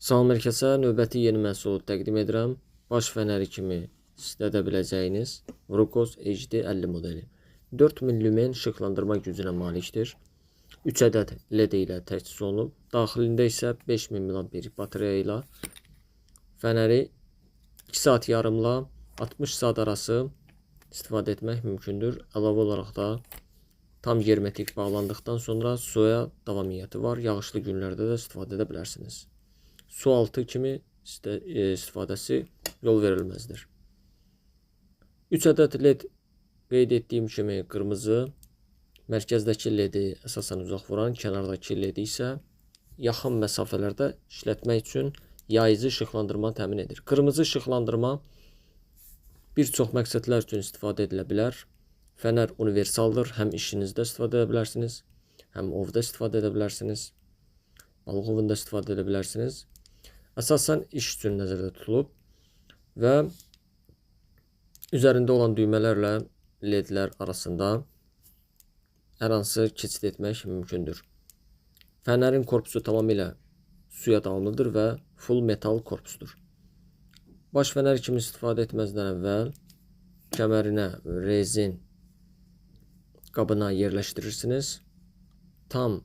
Salam hər kəsə, növbəti yeni məhsulu təqdim edirəm. Baş fənəri kimi istifadə biləcəyiniz Wurkkos HD50 modeli. 4000 lümen işıqlandırma gücünə malikdir. 3 ədəd LED ilə təchiz olunub. Daxilində isə 5000 mAh batareya ilə fənəri 2 saat yarımla 60 saat arası istifadə etmək mümkündür. Əlavə olaraq da tam hermetik bağlandıqdan sonra suya davamiyyəti var. Yağışlı günlərdə də istifadə edə bilərsiniz. Su altı kimi istifadəsi yol verilməzdir. 3 ədəd LED, qeyd etdiyim kimi qırmızı, mərkəzdəki LED-i əsasən uzaq vuran, kənardakı LED-i isə yaxın məsafələrdə işlətmək üçün yayıcı işıqlandırma təmin edir. Qırmızı işıqlandırma bir çox məqsədlər üçün istifadə edilə bilər. Fənər universaldır. Həm işinizdə istifadə edə bilərsiniz, həm ovda istifadə edə bilərsiniz, balıq ovunda istifadə edə bilərsiniz. Əsasən iş üçün nəzərdə tutulub və üzərində olan düymələrlə ledlər arasında hər hansı keçid etmək mümkündür. Fənərin korpusu tamamilə suya davamlıdır və full metal korpusdur. Baş fənər kimi istifadə etməzdən əvvəl kəmərinə rezin qabına yerləşdirirsiniz. Tam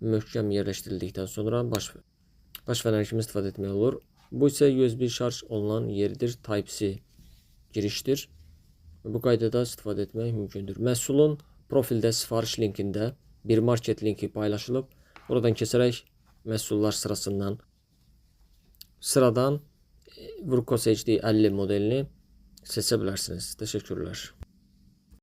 möhkəm yerləşdirildikdən sonra baş fənər kimi istifadə etmək olur. Bu isə USB şarj olunan yeridir. Type-C girişdir. Bu qaydada istifadə etmək mümkündür. Məhsulun profildə sifariş linkində bir market linki paylaşılıb. Oradan keçərək məhsullar sırasından sıradan Wurkkos HD 50 modelini seçə bilərsiniz. Təşəkkürlər.